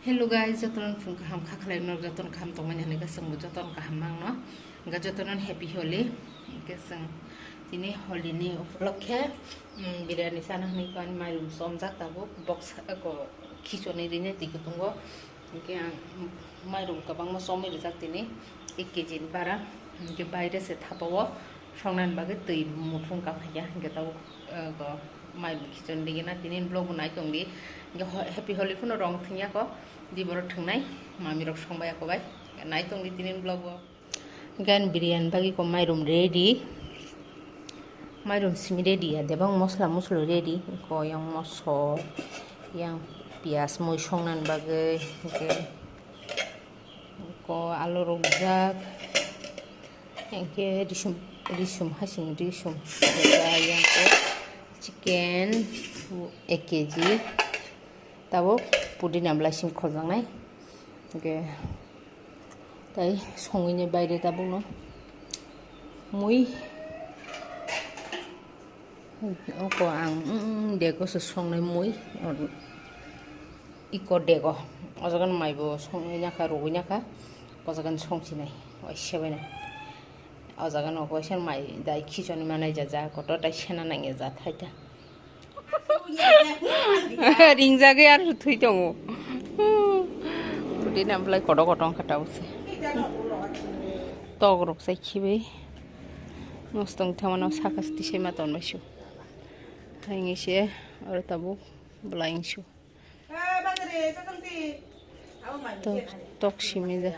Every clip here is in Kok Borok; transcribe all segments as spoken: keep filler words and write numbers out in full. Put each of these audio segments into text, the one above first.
Hello guys, jotono phung kaham kha khlai, norok jotono kaham tongmani hinwi khe chwngbo jotono kaham mangno. Hwnkhe jotono happy Holi. Hwnkhe chwng tini Holi ni upolokhe, um, biryani chana hinwi khe ani mairum chomjak tabuk box, eko khichoni rini twi kutungo. Hwnkhe ang mairum kwbangma chomwi rijak tini ek kg ni bara. Hwnkhe baire se thapa o songnani bagwi twi muthung ka phaiya. Hwnkhe tabuk, eko mairum khichoni rigina tini vlog bo nai tongdi. Hwnkhe ho-, happy Holi phano rong thwngya ko. Di borok thwngnai, mami rok songbai ako bai. Nai tongdi tini vlog o. Gan biryani bagwi ko mairum ready. Mairum simi ready ya, debang mosla moslo ready. Ko yang moso, yang piyaj mui songnani bagwi, hwnkhe ko alu rok jak, hwnkhe risum, risum hasing risum, yang ko chicken ek kg. Tabuk pudina belai simi khojaknai. Hwnkhe tai songwini baire tabukno mui. Oko ang, mm, dego se songnai mui. Iko dego. O jaga no mai bo songwi nakha, rwgwi nakha. O jaga no songchinai. Waisa baino. O jaga no waisa mai dai khichoni manai ja ja kotor tai sena nangya ja thai ta. Ringjagwi aro thwi tongo. Pudina belai kodo kodo wngkha tabuk se. Tok rok sai khibai. Mostong thamano saka tisai ma tonmai su. Haini se aro tabuk belai wngsu. Tok, tok simi da.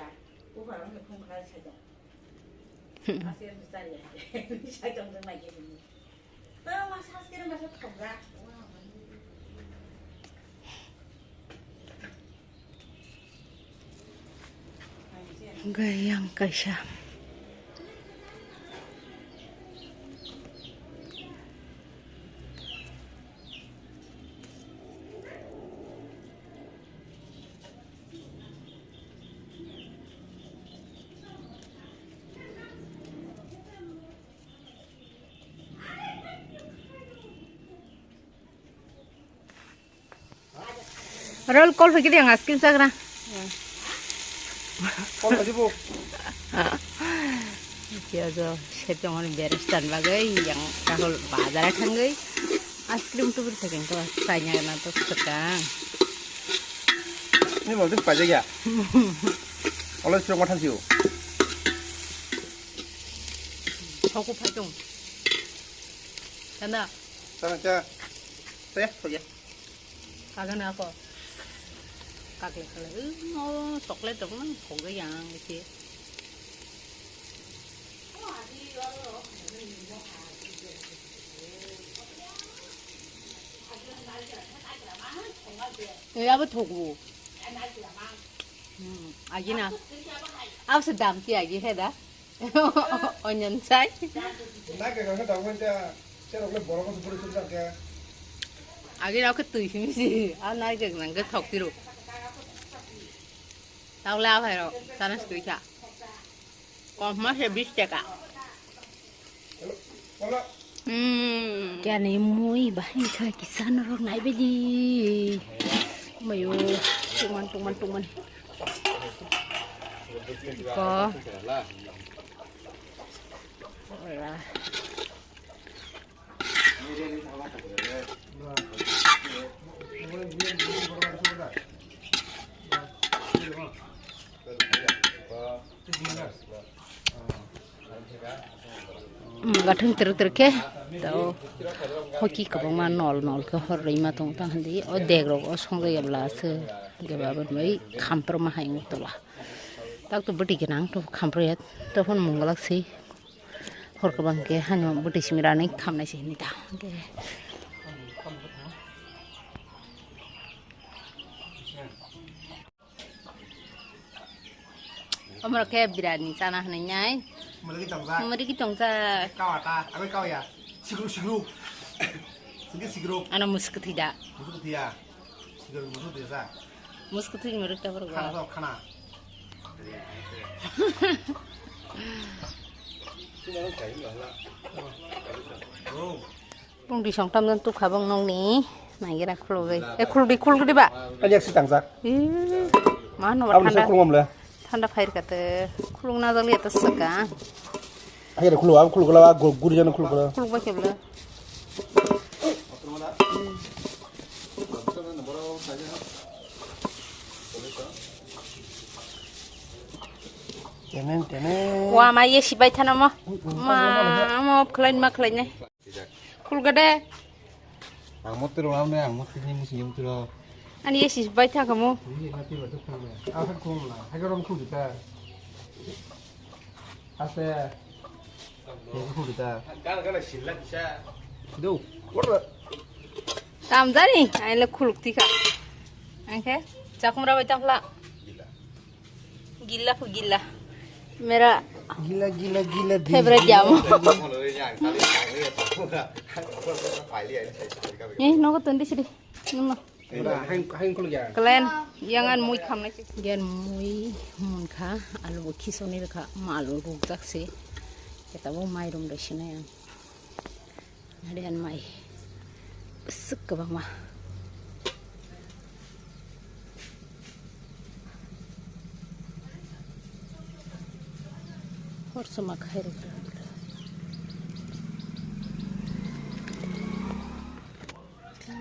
Gayang kaisa. Roll call hoi kiri ang ice cream chagra. Call hoi dibo. Piajo, sepyong ani beres tan bagwi yang Rahul bazar thangwi ice cream tubur thageng to, tanya na to sekang. Ini mau tuh pajak ya? Oleh siapa makan sih? Choco phatung. Tanda. Tanda cha. Saya, saya. Kagana ako. Kakle kale. Oh, chocolate dong nang thok yang isi. Eh, abo thok bu. Hmm, agi na. Abo se dam ti agi he da. Onion sai. Nai khe khe dang wen ta, cherok le borok se buru suk jak ya. Agi rok khe twi simi si, a nai khe nang khe thok tiro. Tau le a phai rok, sana se twi kha. Kom ma se bis taka. Hello, hello. Hmm. Kani mui bahai kha kisa norok nai bedi. Mayo, tuman, tuman, tuman. Ko. Ora. Gathung teruk teruk khe tao hoki kwbangma nol nol khe hor rwima tong tang hindi. O dek rok o songjak ya bwla aswk hwnkhe ba aboni bai khampro ma hai wng tola. Tak to bwtwi gwnang to khampro ya, to phano mungwlak se. Hor kwbang khe haino bwtwi simi ranwi khamnai se hinwi ta. Omorok khe birani chana hinwi nai. Mwrwgwi tongjak. Mwrwgwi tongjak. Kawa ta, aboni kawa ya. Sigruk, sigruk. Singke sigruk. Ano musukwthwi da. Musukwthwi ya. Sigruk musukwthwi sa. Musukwthwi ni mwrwk ta borok. Khana to, khana. Oh. Pungdi songtam jan tukha bong nongni. Naigira khulugwi. E khulugdi, khulugdi ba? Ani aksi tangjak. Ih, ma no Aboni thanda. Khulugmam le. Thanda phair kate. Khulug na jali ta saka. Ani khulug, ab khulug la, gu-, guri jana khulug la. Khulug ba kebla. Tenen, tenen. Wa ma ye sibai thana mo. Mm, mm. Ma, mo khlain ma khlain nai. Khulga de. Ang motiro ang ne ang motini musi yum tiro. Ani esi bai thang kamu. Ni na tiro to khulga. Ang khulga. Haga rom khulga ta. Ase. Ni khulga ta. Gal gal sila kisa. Do. Korda. Tam jani, ai le khuluk tika. Angke, chakum rabai tafla. Gila pho gila. Mera gila, gila, gila, di, favorite gila, jamu. Gila. Eh, nogo tondi sidi. Numa. Ora, hain, hain kul ya. Kalen, yangan mui khamnai. Yan mui munkha, alu bo khisoni rwkha, ma alu rukjak se. Keta bo mairum rw sinai ang. Harian mai. Bwswk kwbangma. Hor soma khai rw.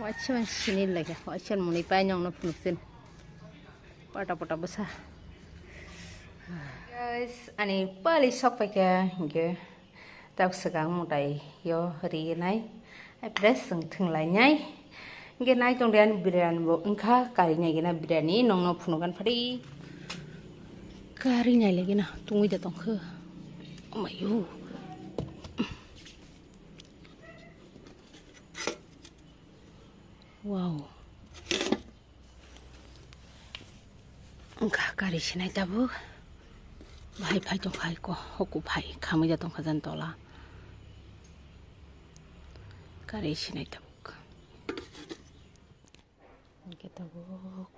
Waisa sini lagi, waisa muni pai nyong no phunuk sin. Pata pata bwsa. Guys, ani pali sok paikha hinkhe. Tabuk swkang mwtai yo rinai. Ai, fresh chwng thwnglainai. Hinkhe nai tongdi ani biryani bo wngkha, kari nai gina biryani, nongno phunugan phadi. Kari nai lagina tungwi da tongkha. Omayo. Wow. Wngkha kari sinai tabuk. Bahai phai tongkha hai ko, hoku phai khamwi da tongkha jani tola. Kari sinai tabuk. Hingke tabuk.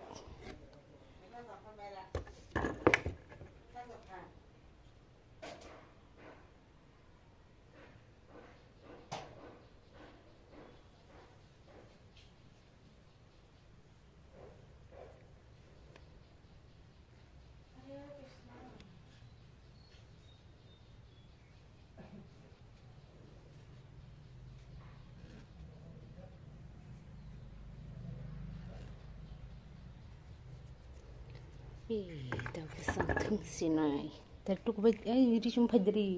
Eh, tabuk swng thwng sinai. Tar tuk bai, ai, ri sum phai dri.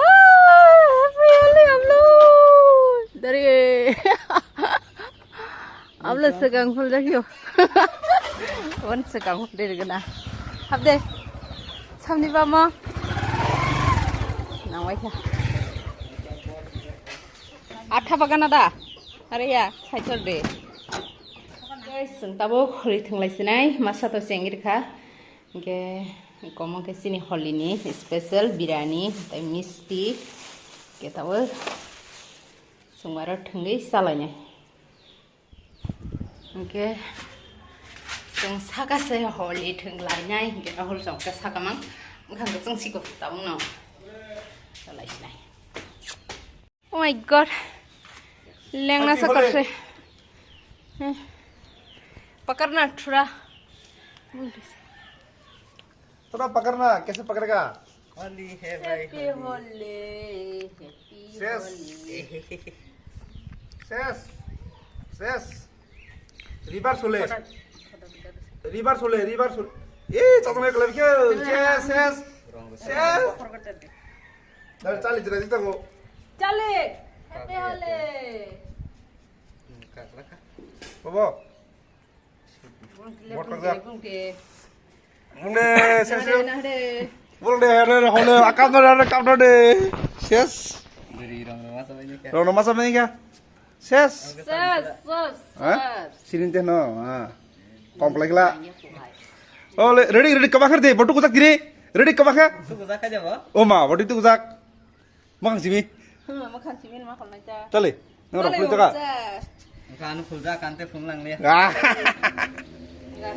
Ah, happy Holi, Ablo. Dari. Ablo swkang phul jakyo. Wan swkang phul diri gana. Hap de. Samni bama. Nang waikha. Atha bagana da? Are ya, saitor de. Guys, chwng tabuk holi thwnglai sinai, masa to chengri kha. Hingke komo khe chini holi ni special birani, tai misti. Hingke tabuk chwng aro thwngwi chalainai. Hingke chwng saka se holi thwnglainai, hingke Rahul chwng khe saka mang, bwkhang khe chwng siko tabuk no. Chalai sinai. Oh my God. Lengna Happy sa Holi. Karse. Eh. Pakarna thura. थोड़ा पकड़ना, कैसे पकड़ेगा? Holi hai bhai, Happy Holi. Holi, Happy Ses. Holi. Ses. Ses. Reverse Holi. Reverse Holi, reverse Holi. Eh, chakma kelai khe. Ses, ses. Ses. Dale, chale, jira, jita ko. Chale. Happy Holi. Bobo. Bot kajak. Mune, ses, ses. Bol de, hore, hole, akam de, hore, kam de. Ses. Rong no masa mani kya? Ses. Ses, ses, ha? Ses. Sirin teh no, ha. Kom kelai kela. Oh, le, ready, ready, kaba kher de, botu kujak dire. Ready, kaba kher. Tu kujak aja, bo. Oh, ma, botu tu kujak. Makhang simi. Hmm, makhang simi, makhang nacha. Chale, nang rok puli taka. Makhang anu phulja, kante phung lang le. Ah. Lah.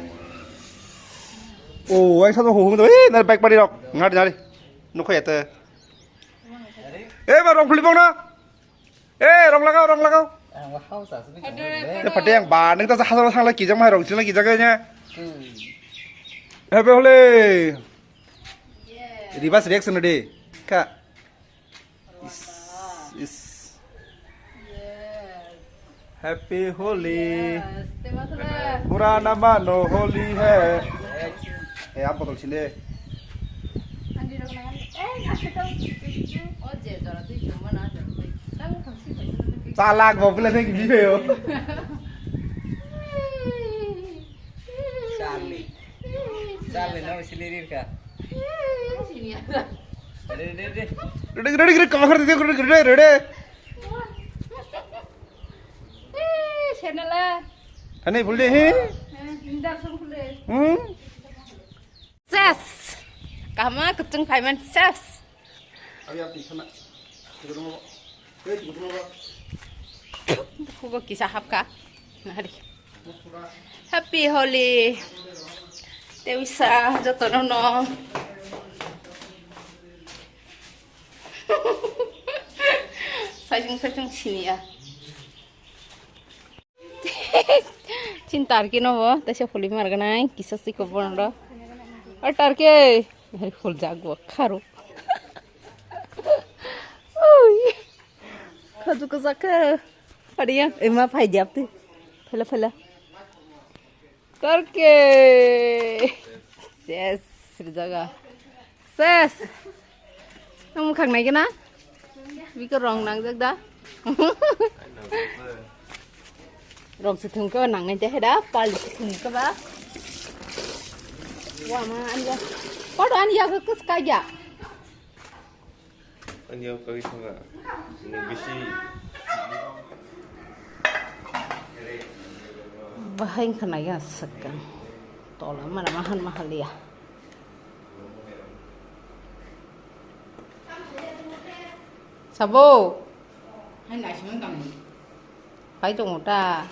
O, ang sabo hung hung do. Eh, nari bike pari rok. Ngari nari. Nukho yate. Eh, ba rong phuli bong na. Eh, rong lagao, rong lagao. Ang hau sa sini. Eh, pati yang ba, neng ta sa hasa sang la kijang mai rong sila kijang nya. Hmm. Happy Holi. Reverse reaction de. Ka. Is, is. Happy Holi. Purana mano Holi hai. Eh, apa tol sini? Chalak bo pula neng di yo. Charlie. Charlie, no, sini rir ka. Ready, ready, ready. Ready, ready, ready, kamar ready, ready, ready, ready. Channel a. Hani, bhul de, he? Indar song khule. Hmm? Ses. Kama kutung payment ses. Abi, abi, sana. Kutung apa? Eh, kutung apa? Kugo kisa hapka. Nari. Happy Holi. Tewisa jotono no. Sajung sajung siniya. Chin tarki no bo, tesa holi marganai, kisa siko bondo. Ar tarki, hari hol jagwa kharo. Oi. Khaju ko sakha. Ari yang, ema phai diap tu. Phela phela. Tarke. Ses, rijaga. Ses. Nang mukhang nai kena? Biko rong nang jak da. Rong se thung ko nang nai te heda, pal se thung ko ba. Wa ma anja. Kodo anja ko kus ka ja. Ani o kagwi thangkha. Bisi. Bahai wngkha naiya swkang. Tola mana mahan mahaliya. Sabo. Hai naising wngkha ni. Pai tongo ta.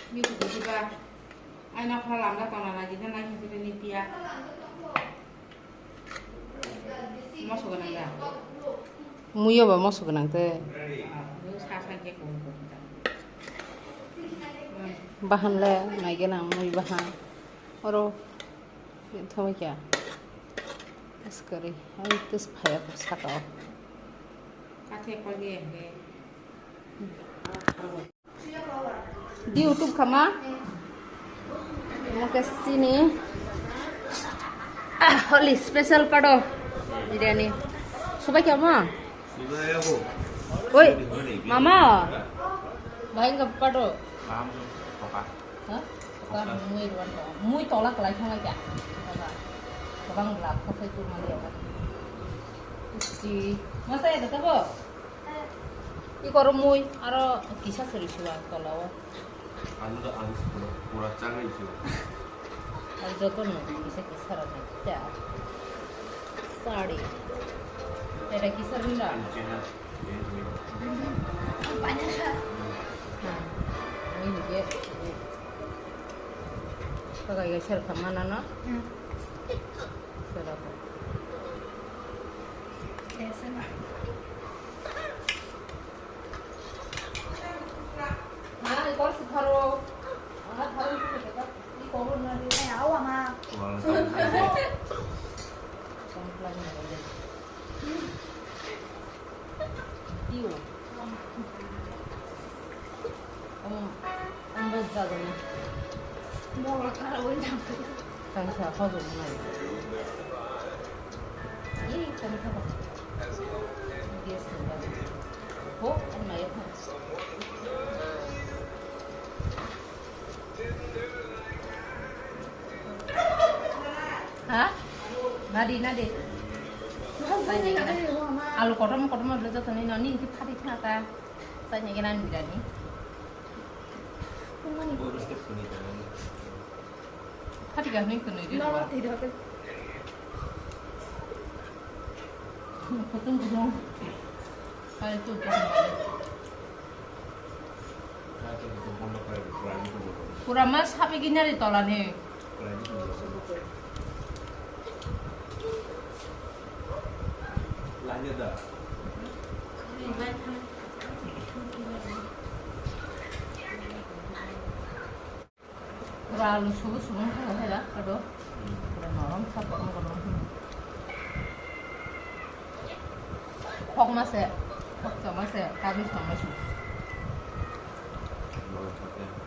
Ni kukusiba. Ai nokha lamda tongna nai jina nai hwnkhe ni piya. Moso gwnang da? Muiyo ba moso gwnang te. Ah, bo sa sa khe kuhum kuhum ta. Bahan le nai gwnang mui bahan. Oro. Thangwi kya? Tes kwrwi. Ai, tes phaya kok saka o. Kathe koli hwnkhe. Di YouTube khama. Omo khe chini. Ah, holi special pado. Biryani. Subai kya ma? Oi, mama. Bahai wngkha pado. Ha? Mui ruan tongo. Mui tola kwlai thanglaikha. Kwbang bwla khokhai tongmani abo. Isti. Masa ya tabo? Ikoro mui aro kisa sori suwa tolao. Anu da anu sukuna pura changai sio. Aro joto no kisa kisa rok nai kisa. Sari. Eta kisa rinda. Anu chena. Banyak. Ha. Ini dia. Pakai geser ke mana, no? Hmm. Serapa? Geser lah. Nah, ikor si tharo. Ah, tharo itu kita. Ikor nanti. Eh, awak mah. Iyo. Om, om bas jagani. Mola kara wai jang. Tangsa hojom nai. Ih, tangsa ba. Gas ni ba. Ho, om nai ha. Ha? Nadi, nadi. Alu kotom kotom alu joto ni noni ki phadi khata. Sanya gena ni dani. Phadi ga ni kunui de. Kutung kutung. Pura mas hape ginari tolani. Pura alu subu subu wngkha hai da, ado. Pura norom sa, borok no borok no. Khokma se, khokchama se, tabuk songma se.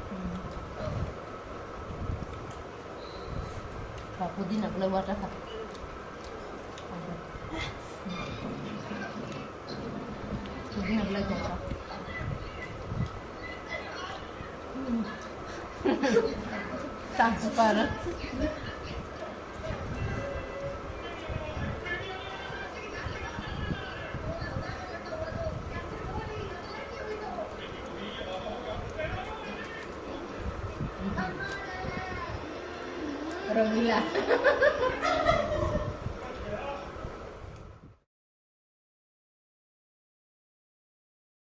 Hmm. Ba pudina belai water kha. Pudina belai tongo. Transfer. Rongila.